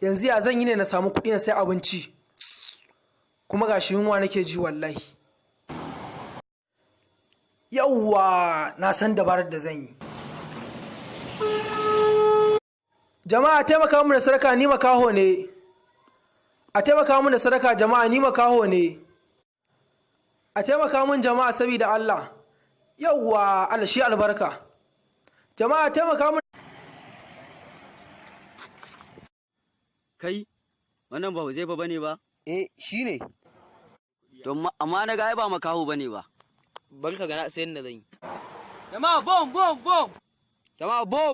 Yanzu ya zan yi ne na samu kuɗi na sai abinci, kuma gashi yunwa nake ji wallahi. Yawwa, na san dabarar da zan yi. Jama'a, taimaka mu da sadaka, ni makaho ne. A taimaka mu da sadaka jama'a, ni makaho ne. A taimaka mun jama'a saboda Allah. Yawwa, Allah shi albarka. Jama'a, taimaka mun. Kai, wannan ba Huzaifa bane ba? Eh, shi ne. To amma na ga ai ba makaho bane ba. Bari ka gana sayan da zan yi. Jama'a, bom bom bom! Jama'a, bom!